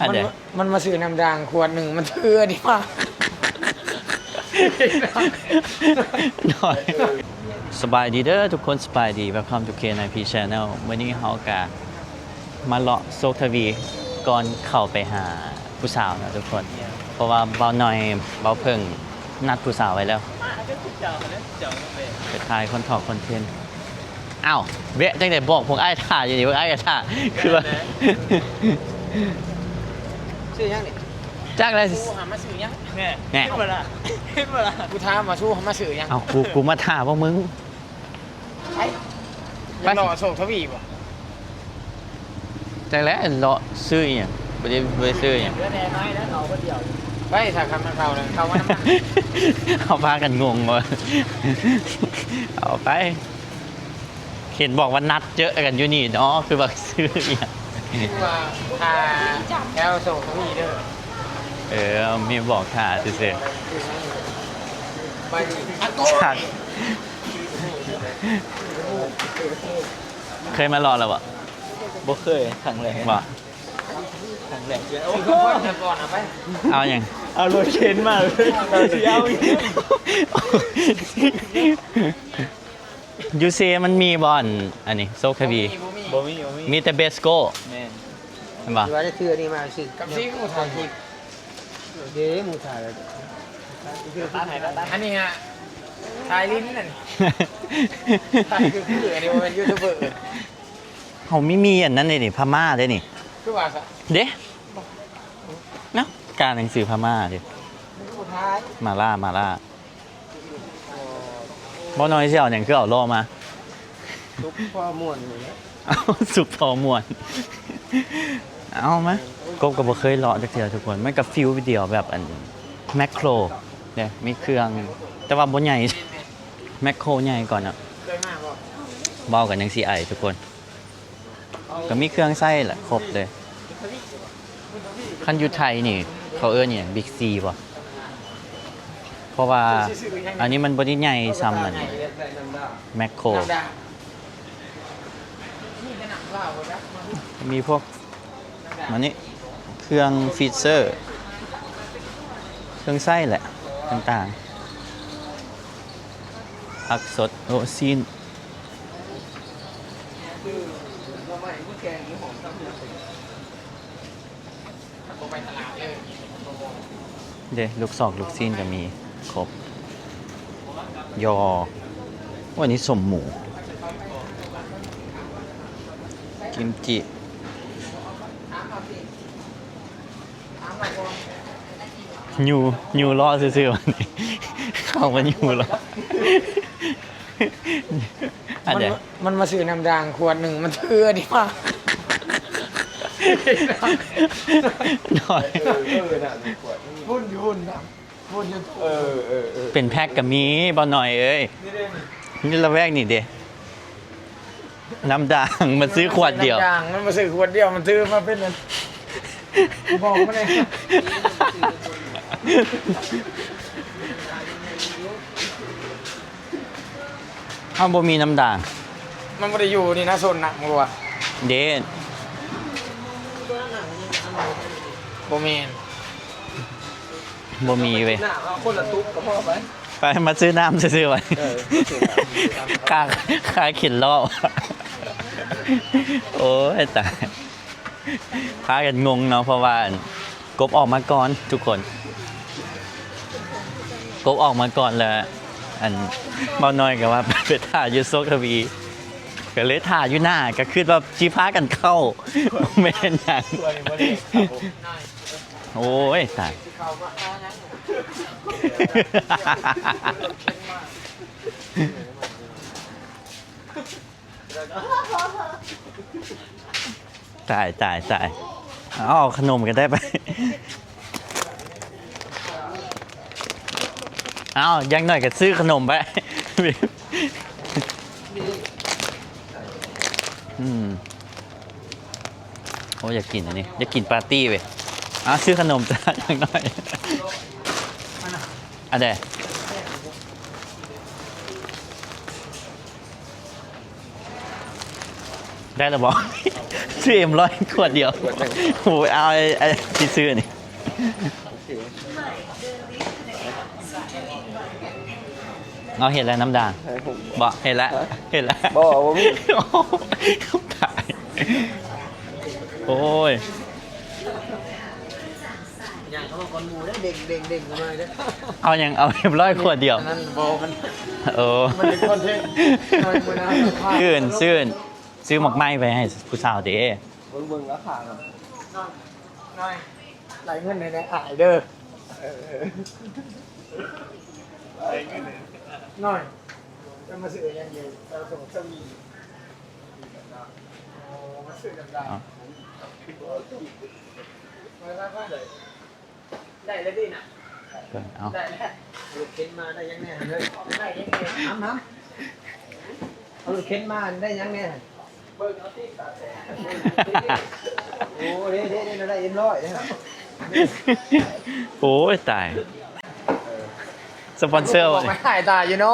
ອັນໃດ ມັນ ມັນມາຊື້ນ້ຳດ່າງຂວດໜຶ່ງ ມັນຖືອັນນີ້ມາ. ໂດຍ ສະບາຍດີເດີທຸກຄົນ ສະບາຍດີ Welcome to ເຄ ນາຍ ພີ Channel. ມື້ນີ້ເຮົາກະມາເລາະໂຊກທະວີ ກ່ອນເຂົ້າໄປຫາຜູ້ສາວເນາະທຸກຄົນ ເພາະວ່າບ່າວໜ້ອຍ ບ່າວເຜິ້ງ ນັດຜູ້ສາວໄວ້ແລ້ວ ໄປຖ່າຍຄອນເທົນ ຄອນເທັນ. ອ້າວ ແວະຈັ່ງໃດ ບອກພວກອ້າຍຖ້າຢູ່ນີ້ ພວກອ້າຍກໍຖ້າ ຄືວ່າ ຊື້ຫຍັງນີ້? ຈັກແລ້ວ ຫາມາຊື້ຫຍັງ? ແນ່ ແນ່ ເຫັນບໍ່ລະ ເຫັນບໍ່ລະ ກູຖາມວ່າ ສູ້ຫາມາຊື້ຫຍັງ? ເອົ້າ ກູ ກູມາຖ້າພວກມຶງ ໄປ ໄປ ເລາະໂຊກທະວີບໍ່? ຈັກແຫຼະ ເລາະຊື້ອີ່ຫຍັງ ບໍ່ໄດ້ ບໍ່ໄດ້ຊື້ອີ່ຫຍັງ. ໄປ ຖ້າຄັນມັນເຂົ້າແລ້ວ ເຂົ້າມານຳ ເຮົາພາກັນງົງເວີ້ຍ ເອົາໄປ. ເຫັນບອກວ່ານັດເຈີກັນຢູ່ນີ້ເນາະ ຄືວ່າຊື້ອີ່ຫຍັງ? ຄືວ່າຖ້າແຖວໂຊກທະວີເດີ. ເອີ ມີບອກຖ້າຊື່ໆ ຈັກ ເຄີຍມາເລາະແລ້ວບໍ່? ບໍ່ເຄີຍ ຄັ້ງແລກ. ບໍ່? ຄັ້ງແລກ. ເອົາຫຍັງ? ເອົາລົດເຂັນມາເລີຍ ເອົາຫຍັງ? ຢູ່ເຊມັນມີບໍ່ ອັນ ອັນນີ້ ໂຊກທະວີ? ບໍ່ມີ ບໍ່ມີ ບໍ່ມີ ມີແຕ່ເບສໂກ້. ແມ່ນ ແມ່ນບໍ່? ວ່າໄດ້ຖືອັນນີ້ມາຊື່ ກັບຊີກູຖ່າຍຄລິບ ເດ້ ໝູ່ຖ່າຍແລ້ວ ອັນນີ້ຮະ ຖ່າຍຫຼິ້ນນັ້ນ ຖ່າຍຄືໆ ອັນນີ້ບໍ່ແມ່ນຢູທູບເບີ. ເຮົາມີ ມີອັນນັ້ນເດ້ນີ້ ພະມ້າເດ້ນີ້ ຄືວ່າຊະ ເດ້ ເນາະ ການໜັງສືພະມ້າເດ້ ມາລາ ມາລາ. ບໍ່ນ້ອຍຊິເອົາຫຍັງ ຄືເອົາລໍ້ມາ ສຸກພໍມ່ວນນີ້ແຫຼະ ເອົາ ສຸກພໍມ່ວນ. ເອົາມາ ກົບກໍບໍ່ເຄີຍເລາະຈັກເທື່ອທຸກຄົນ ມັນກໍຟີລດຽວແບບອັນແມັກໂຄຣເດ້ ມີເຄື່ອງ ແຕ່ວ່າບໍ່ໃຫຍ່ ແມັກໂຄຣໃຫຍ່ກ່ອນເນາະ ເວົ້າກັນຈັ່ງຊີ້ໄອທຸກຄົນ. ກໍມີເຄື່ອງໃຊ້ແຫຼະ ຄົບເລີຍ. ຄັນຢູ່ໄທນີ້ເຂົາເອີ້ນຫຍັງ ບິກຊີບໍ່? ເພາະວ່າອັນນີ້ມັນບໍ່ໄດ້ໃຫຍ່ຊ່ຳອັນແມັກໂຄຣ. ມີພວກ ມານີ້ ເຄື່ອງຟຣີເຊີ ເຄື່ອງໃຊ້ແຫຼະຕ່າງໆ ຜັກສົດ ໂອ້ ຊີ້ນ. ເດ້ ລູກຊອກລູກຊີ້ນກໍມີຄົບ ຍໍ ໂອ້ ອັນນີ້ສົ້ມໝູ ກິມຈິ. ຍູ້ ຍູ້ລໍ້ຊື່ໆ ວັນນີ້ ເຂົ້າມາຍູ້ລໍ້ ອັນໃດ ມັນ ມັນມາຊື້ນ້ຳດ່າງຂວດໜຶ່ງ ມັນຖືອັນນີ້ມາ ນ້ອຍ ເອີ ເອີ ນັ້ນຂວດ ພຸ້ນຢູ່ພຸ້ນນະ ພຸ້ນຢູ່ ເອີ ເອີ ເອີ ເປັນແພັກກໍມີ ບໍ່ນ້ອຍເອີຍ ນີ້ເດ້ ນີ້ລະແວກນີ້ເດ້. ນ້ຳດ່າງ ມັນຊື້ຂວດດຽວ ນ້ຳດ່າງ ມັນມາຊື້ຂວດດຽວ ມັນຖືມາເປັນອັນ ບອກມາແດ່ ເຮົາບໍ່ມີນ້ຳດ່າງ ມັນບໍ່ໄດ້ຢູ່ນີ້ນະ ໂຊນນະ ບໍ່ວ່າ ເດ້ ບໍ່ແມ່ນ. ບໍ່ມີເວີຍ ຄົນລະຕຸກກໍພໍໄປ ໄປ ມາຊື້ນ້ຳຊື່ໆ ໄວ້ ເອີ ມາຊື້ນ້ຳ ຄ່າ ຄ່າເຂັນລໍ້ ໂອ້ຍ ຕາຍ ພາກັນງົງເນາະ ເພາະວ່າກົບອອກມາກ່ອນທຸກຄົນ ກົບອອກມາກ່ອນ ແລ້ວອັນ ເບົານ້ອຍກໍວ່າໄປຖ້າຢູ່ໂຊກທະວີ ກໍເລີຍຖ້າຢູ່ໜ້າ ກໍຄິດວ່າຊິພາກັນເຂົ້າ ບໍ່ແມ່ນຫຍັງ. ໂອ້ຍ ຕາຍ ຕາຍ ຕາຍ ຕາຍ ເອົາ ເອົາຂະໜົມກໍໄດ້ໄປ ເອົາ ຢ່າງໜ້ອຍກໍຊື້ຂະໜົມໄປ ອືມ. ໂອ້ ຢາກກິນອັນນີ້ ຢາກກິນປາຕີ້ເວີຍ ເອົາ ຊື້ຂະໜົມຈ້າ ຢ່າງໜ້ອຍ ອັນໃດ ເ ໄດ້ແລ້ວບໍ່? ຊື້ເອັມຮ້ອຍຂວດດຽວ. ໂອ້ຍ ເອົາ ໄອ້ ໄອ້ທີ່ຊື້ນີ້. ເອົາ ເຫັນແລ້ວນ້ຳດ່າງ. ບໍ່ ເຫັນແລ້ວ ເຫັນແລ້ວ. ບໍ່ ບໍ່ມີ. ຕາຍ. ໂອ້ຍ. ຫຍັງເຂົ້າມາກ່ອນໝູ່ເດ້ ເດ້ງໆໆ ເຂົ້າມາເດ້. ເອົາຫຍັງ? ເອົາເອັມຮ້ອຍຂວດດຽວ. ອັນນັ້ນບໍ່ ມັນ ໂອ້ ມັນເປັນຄອນເທັນ. ຊື່ນ ຊື່ນ ຊື້ໝາກໄມ້ໄປໃຫ້ຜູ້ສາວເດ້. ເບິ່ງ ເບິ່ງລາຄານຳ. ນ້ອຍ ນ້ອຍ ໄລ່ເງິນໃຫ້ແດ່ອ້າຍເດີ. ເອີ ໄລ່ເງິນໃຫ້ ນ້ອຍ ຈະມາຊື້ຫຍັງຢູ່ ສາວສອງສາມີ. ອໍ ມາຊື້ກັນໄດ້. ເອົາ ໄປໆໆ ໄດ້ແລ້ວຕິນະ. ເອີ ເອົາ ໄດ້ແລ້ວ. ເອົາລົດເຂັນມາໄດ້ຫຍັງແດ່ເລີຍ? ໄດ້ຫຍັງແດ່? ຫຳ ຫຳ ເອົາລົດເຂັນມາໄດ້ຫຍັງແດ່? ເບິ່ງເອົາຕິ ຕາແຕກ. ໂອ້ ເດ້ໆໆ ໄດ້ເອັມຮ້ອຍ. ໂອ້ຍ ຕາຍ. ສະປອນເຊີບໍ່ນີ້? ຕາຍ ຕາຍຢູ່ເນາ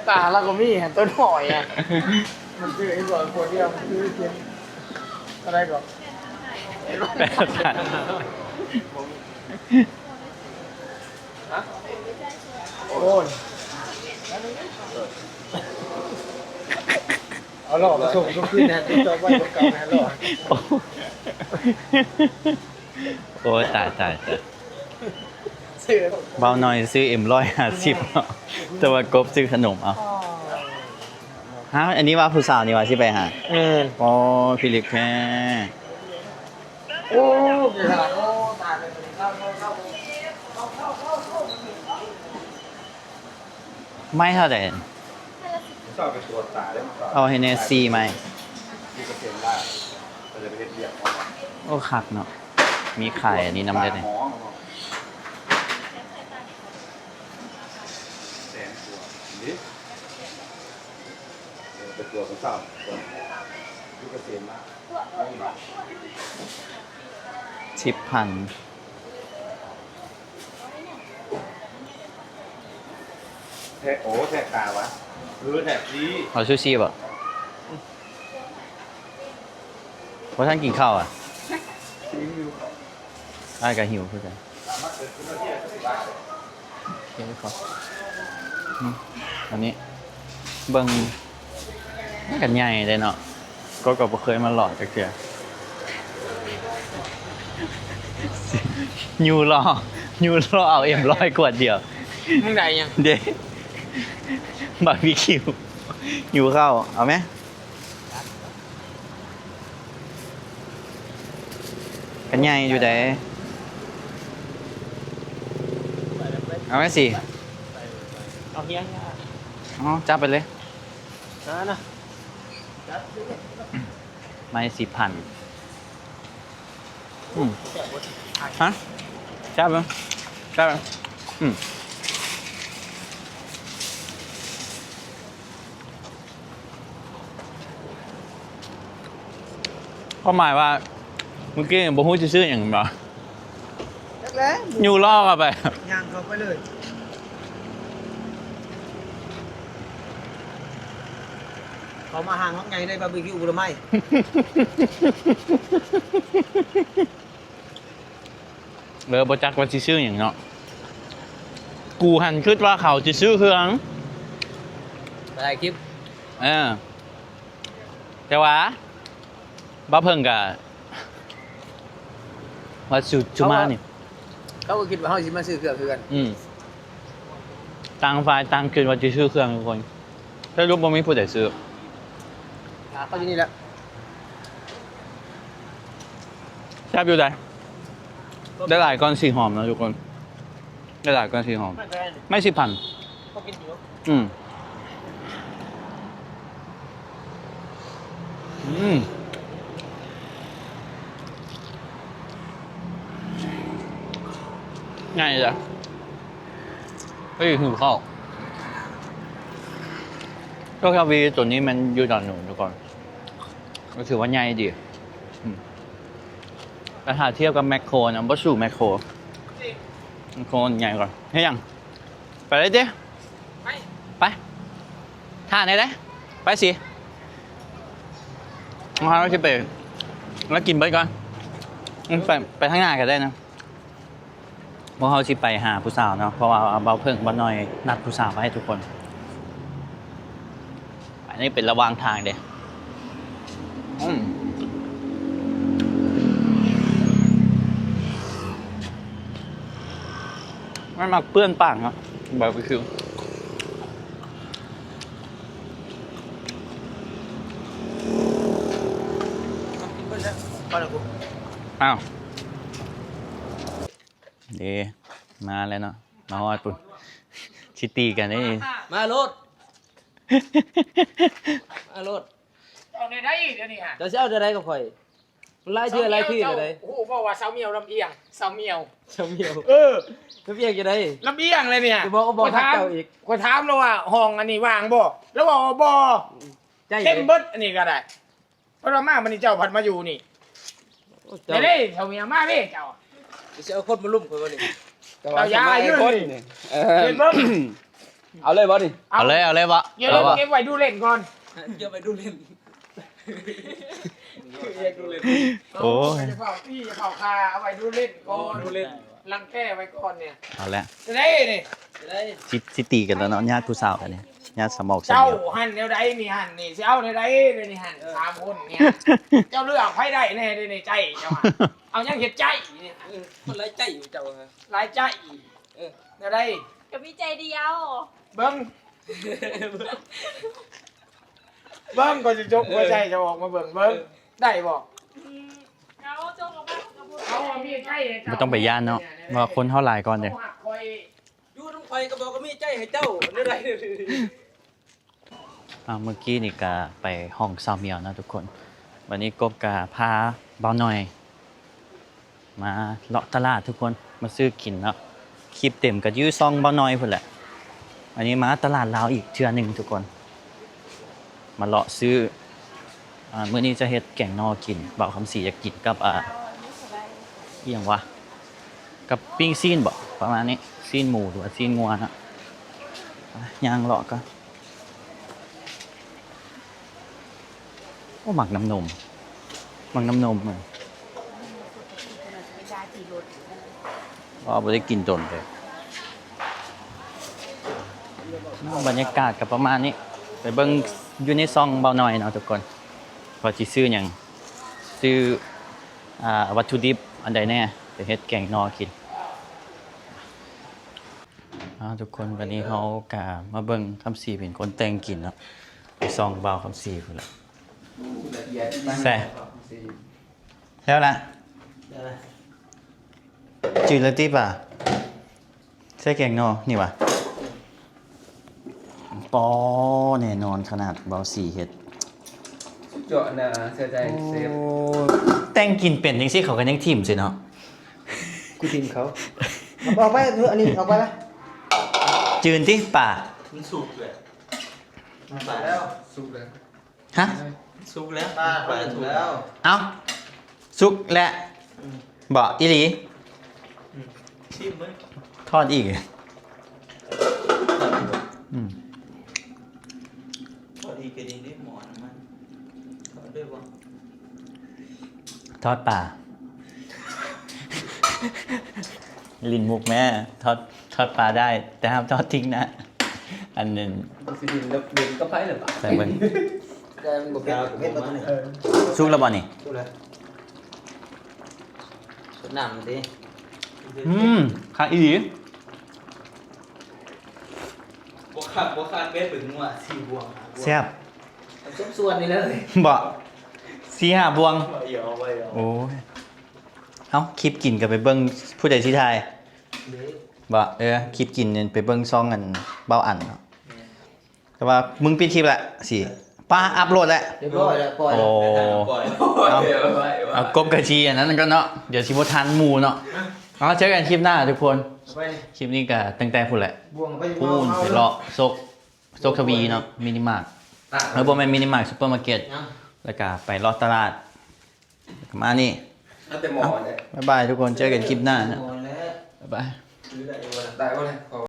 ະ. ຕາລາວກໍມີຫັ້ນ ຕົວໜ້ອຍອະ. ມັນຊື້ເອັມຮ້ອຍຂວດດຽວ ມັນຊື້ເປັນເທົ່າໃດກໍ? ແປດພັນ. ໂອ້ຍ ເອົາຫຼໍ່ມາສົ່ງທຸກຄືນນະ ຕິດຕໍ່ໄວ້ບໍ່ເກົ່ານະຫຼໍ່. ໂອ້ຍ ຕາຍ ຕາຍ ຕາຍ. ບ່າວນ້ອຍຊື້ເອັມຮ້ອຍຫ້າສິບເນາະ ແຕ່ວ່າກົບຊື້ຂະໜົມເອົາ. ຮະ ອັນນີ້ວ່າຜູ້ສາວນີ້ວ່າຊິໄປຫາ. ແມ່ນ. ໂອ້ ພິລຶກແທ້. ໂອ້ ຕາຍແລ້ວ. ໄມ້ເທົ່າໃດ? ເອົາໃຫ້ແດ່ສີ່ໄມ້. ໂອ້ ຄັກເນາະ ມີຂາຍອັນນີ້ນຳເດ້. ແສນກວ່າເດ້. ເອີ ໄປຕົວະຜູ້ສາວກ່ອນ ຢູ່ກະເສມມາ. ສິບພັນ. ແທກ ໂອ້ ແທກຕາວະ. ເອີ ແທກດີ. ເອົາຊູຊິບໍ່? ບໍ່ທັນກິນເຂົ້າອະ. ອ້າຍກໍຫິວຄືກັນ. ໂອເຄ ຂໍ ອືມ ອັນນີ້ເບິ່ງ ມັນກໍໃຫຍ່ເດ້ເນາະ ກໍ ກໍບໍ່ເຄີຍມາຫຼອດຈັກເທື່ອ. ຍູ້ຫຼໍ່ ຍູ້ຫຼໍ່ເອົາເອັມຮ້ອຍຂວດດຽວ. ມຶງໄດ້ຫຍັງ? ເດ້ ບາບີຄິວ ຫິວເຂົ້າ ເອົາແມ? ກໍໃຫຍ່ຢູ່ເດ້. ເອົາໄວ້ຊິ ເອົາເຮຍ ເອົາ ຈັບໄປເລີຍ. ນະ ໄມ້ສິບພັນ. ອືມ ຮະ ຈັບເບິ່ງ ຈັບເບິ່ງ. ອືມ ຄວາມໝາຍວ່າ ມື້ກີ້ບໍ່ຮູ້ຊິຊື້ຫຍັງແມ່ນບໍ່? ຈັກແລ້ວ ຍູ້ລໍເຂົ້າໄປ ຍ່າງເຂົ້າໄປເລີຍ. ເຂົ້າມາຫ້າງຮອກໃຫຍ່ໄດ້ບາບີຄິວຜົນລະໄມ້. ເອີ ບໍ່ຈັກວ່າຊິຊື້ຫຍັງເນາະ. ກູຫັ້ນຄິດວ່າເຂົາຊິຊື້ເຄື່ອງ ໄປຖ່າຍຄລິບ. ເອີ ແຕ່ວ່າ ບ່າວເພິ່ງກະວ່າຊິ ຊິມານີ້ ເຂົາກໍຄິດວ່າເຮົາຊິມາຊື້ເຄື່ອງຄືກັນ. ອືມ ຕ່າງຝ່າຍຕ່າງຄິດວ່າຊິຊື້ເຄື່ອງທຸກຄົນ. ສະຫຼຸບບໍ່ມີຜູ້ໃດຊື້. ຫາເຂົາຢູ່ນີ້ແຫຼະ. ແຊບຢູ່ໃດ໋. ໄດ້ຫຼາຍກ່ອນສີຫອມນະທຸກຄົນ ໄດ້ຫຼາຍກ່ອນສີຫອມ. ໄມ້ສິບພັນ. ອືມ ອືມ ໃຫຍ່ລະ. ເອີ ຫິວເຂົ້າ. ໂຕຄາວີໂຕນີ້ແມ່ນຢູ່ດອນໜູນທຸກຄົນ ກໍຖືວ່າໃຫຍ່ດີ. ອືມ ແຕ່ຖ້າທຽບກັບແມັກໂຄນະ ບໍ່ສູ້ແມັກໂຄ. ແມັກໂຄໃຫຍ່ກວ່າ. ເຮັດຫຍັງ? ໄປເລີຍຕິ. ໄປ ໄປ ຖ້າແດ່ເດ້. ໄປຊິ. ເຮົາຊິໄປ ແລ້ວກິນເບິດກ່ອນ ໄປ ໄປທາງໜ້າກໍໄດ້ນະ. ພວກເຮົາຊິໄປຫາຜູ້ສາວເນາະ ເພາະວ່າບ່າວເຜິ້ງ ບ່າວນ້ອຍນັດຜູ້ສາວໄວ້ທຸກຄົນ. ອັນນີ້ເປັນລະຫວ່າງທາງເດ້. ອືມ ມັນມັກເປື້ອນປາກເນາະ ບາບີຄິວ. ອ້າວ ເດ້ ມາແລ້ວເນາະ ມາຮອດພຸ້ນ ຊິຕີກັນເດ້. ມາໂລດ ມາໂລດ. ເຈົ້າແນວໃດດຽວນີ້ຫະ? ເຈົ້າຊິເອົາແນວໃດກັບຂ້ອຍ? ມັນຫຼາຍເທື່ອຫຼາຍທີແລ້ວເດ້. ເຈົ້າຮູ້ບໍ່ວ່າສາວໝຽວລຳອຽງ? ສາວໝຽວ ສາວໝຽວ ເອີ ລຳອຽງຈັ່ງໃດ? ລຳອຽງເລີຍນີ້. ຈະບອກວ່າບໍ່ຮັກເຈົ້າອີກ. ຂ້ອຍຖາມລາວວ່າ ຫ້ອງອັນນີ້ວ່າງບໍ່? ລາວວ່າບໍ່. ໃຈ ເຕັມເບິດ ອັນນີ້ກໍໄດ້. ເພິ່ນວ່າມາມື້ນີ້ເຈົ້າພັດມາຢູ່ນີ້. ໂອ້ ເຈົ້າ ເດ້ ເຈົ້າເມຍມາເດ້ເຈົ້າ. ຊິເອົາຄົນມາລຸມຂ້ອຍບໍ່ນີ້? ເຈົ້າຢ່າຢູ່ນີ້. ເອີ ເຫັນບໍ່? ເອົາເລີຍບໍ່ນີ້? ເອົາເລີຍ ເອົາເລີຍບໍ່? ເກັບໄວ້ດູເຫຼັ້ນກ່ອນ ເກັບໄວ້ດູເຫຼັ້ນ. ໂອ້ຍ ຢ່າເຝົ້າຕີ ຢ່າເຝົ້າຂ້າ ເອົາໄວ້ດູເຫຼັ້ນກ່ອນ ດູເຫຼັ້ນ ລັງແກໄວ້ກ່ອນນີ້. ເອົາແຫຼະ ຊິໄດ້ນີ້ ຊິ ຊິຕີກັນແລ້ວເນາະ ຍາດຜູ້ສາວກັນນີ້ ຍາດສະໝອກສະໝຽວ. ເຈົ້າຫັ້ນແນວໃດນີ້ຫັ້ນ ນີ້ຊິເອົາແນວໃດນີ້ຫັ້ນ ສາມຄົນນີ້ ເຈົ້າເລືອກໃຜໄດ້ແດ່ເດໃນໃຈເຈົ້າ ເອົາຫຍັງເຮັດໃຈນີ້? ເອີ ມັນຫຼາຍໃຈຢູ່ເຈົ້າ ຫຼາຍໃຈ. ເອີ ແນວໃດ? ກໍມີໃຈດຽວ. ເບິ່ງ ເບິ່ງ ຂ້ອຍຊິຈົກຫົວໃຈເຈົ້າອອກມາເບິ່ງ ເບິ່ງ ເອີ ໄດ້ບໍ່? ອືມ ເອົາຈົກອອກມາກໍບໍ່ ເອົາມີໃຈໃຫ້ເຈົ້າ ບໍ່ຕ້ອງໄປຢ້ານເນາະ ວ່າຄົນເຮົາຫຼາຍກ່ອນເດ້. ເຈົ້າຮັກຂ້ອຍ ຢູ່ນຳຂ້ອຍກໍບອກວ່າມີໃຈໃຫ້ເຈົ້າ ແນວໃດ? ອ່າ ເມື່ອກີ້ນີ້ກະໄປຫ້ອງສາວໝຽວເນາະທຸກຄົນ. ວັນນີ້ກົບກະພາບ່າວນ້ອຍມາເລາະຕະຫຼາດທຸກຄົນ ມາຊື້ກິນເນາະ. ຄລິບເຕັມກະຢູ່ຊ່ອງບ່າວນ້ອຍພຸ້ນແຫຼະ. ອັນນີ້ມາຕະຫຼາດລາວອີກເທື່ອໜຶ່ງທຸກຄົນ ມາເລາະຊື້. ອ່າ ມື້ນີ້ຈະເຮັດແກງໜໍ່ກິນ ບ່າວຄຳສີຢາກກິນກັບ ອ່າ ອີ່ຫຍັງວະ ກັບປີ້ງຊີ້ນບໍ ປະມານນີ້ ຊີ້ນໝູ ຫຼືວ່າຊີ້ນງົວເນາະ. ຍ່າງເລາະກ່ອນ. ໂອ້ ໝາກນ້ຳນົມ ໝາກນ້ຳນົມ ເອີ ບໍ່ໄດ້ກິນດົນເລີຍ. ບັນຍາກາດກໍປະມານນີ້ ໄປເບິ່ງຢູ່ໃນຊ່ອງບ່າວນ້ອຍເນາະທຸກຄົນ ວ່າຊິຊື້ຫຍັງ ຊື້ ອ່າ ວັດຖຸດິບອັນໃດແດ່ ໄປເຮັດແກງໜໍ່ກິນ. ອ້າວ ທຸກຄົນ ບັດນີ້ເຮົາກະມາເບິ່ງຄຳສີເປັນຄົນແຕ່ງກິນເນາະ ໄປສ່ອງບ່າວຄຳສີພຸ້ນລະ. ແຊະ ແລ້ວລະ ແລ້ວລະ ຈື່ລະຕິປະ ໃສ່ແກງໜໍ່ນີ້ຫວາ. ປໍ ແນ່ນອນຂະໜາດ ບ່າວສີເຮັດ ສຸດຍອດນະ ເຊື່ອໃຈເຊຟ. ໂອ້ ແຕ່ງກິນເປັນຈັ່ງຊີ້ ເຂົາກໍຍັງຖິ້ມຊິເນາະ. ກູຖິ້ມເຂົາ. ເອົາໄປເຖາະ ອັນນີ້ເອົາໄປລະ. ຈືນຕິປາ ມັນສຸກແລ້ວ ປາແລ້ວ ສຸກແລ້ວ. ຮະ ສຸກແລ້ວ ປາ ປາ ປາ ສຸກແລ້ວ. ເອົ້າ ສຸກແລ້ວ ອືມ ບໍ ອີ່ຫຼີ? ອືມ ຊີມເບິ່ງ ທອດອີກ. ທອດອີກບໍ່? ອືມ ທອດອີກກໍດີເດ້ ໝໍ້ນ້ຳມັນ ທອດໄດ້ບໍ່? ທອດປາ ຫຼິ້ນມຸກແມ້ ທອດ ທອດປາໄດ້ ແຕ່ຫ້າມທອດຖິ້ມໜ້າ. ອັນນັ້ນ ຊິຫຼິ້ນກັບ ຫຼິ້ນກັບໃຜລະບາດ ໃສ່ເບິ່ງ ແຕ່ມັນບໍ່ເຜັດ ເຜັດບໍ່ຕົວນີ້. ເອີ ສຸກແລ້ວບໍ່ນີ້? ສຸກແລ້ວ ສົດນ້ຳມັນຕິ. ອືມ ຄັກອີ່ຫຼີ. ບໍ່ຄັກ ບໍ່ຄັກເດ້ ເປັນງົວສີ່ບ່ວງຫ້າບ່ວງ ແຊບ ສົມສ່ວນນີ້ເລີຍ ບໍ່ ສີ່ຫ້າບ່ວງ. ເອົາໄວ້ ເອົາ ໂອ້ຍ ເອົ້າ ຄລິບກິນກໍໄປເບິ່ງ ຜູ້ໃດຊິຖ່າຍ ເດ້ ບໍ່ ເອີ ຄລິບກິນນີ້ໄປເບິ່ງຊ່ອງອັນເບົາອັນເນາະ. ແມ່ນ ແຕ່ວ່າມຶງປິດຄລິບລະ ຊິ ປ້າ ອັບໂຫຼດແລ້ວ ຮຽບຮ້ອຍແລ້ວ ປ່ອຍແລ້ວ. ໂອ້ ເອົາ ເອົາ ກົບກະຊິອັນນັ້ນກ່ອນເນາະ ດຽວຊິບໍ່ທັນໝູ່ເນາະ. ເອົາ ເຈີກັນຄລິບໜ້າທຸກຄົນ. ຄລິບນີ້ກະຕັ້ງແຕ່ພຸ້ນແຫຼະ ພຸ້ນໄປເລາະໂຊກ ໂຊກທະວີເນາະ ມິນິມາດ ເອີ ບໍ່ແມ່ນມິນິມາດ ຊຸບເປີມາເກັດ ແລ້ວກະໄປເລາະຕະຫຼາດ ປະມານນີ້. ເອົາແຕ່ໝໍ້ແຫຼະ ບາຍບາຍທຸກຄົນ ເຈີກັນຄລິບໜ້າເນາະ ໝໍ້ແຫຼະ ບາຍບາຍ. ໄດ້ບໍ່ລະ? ໄດ້ບໍ່ລະ?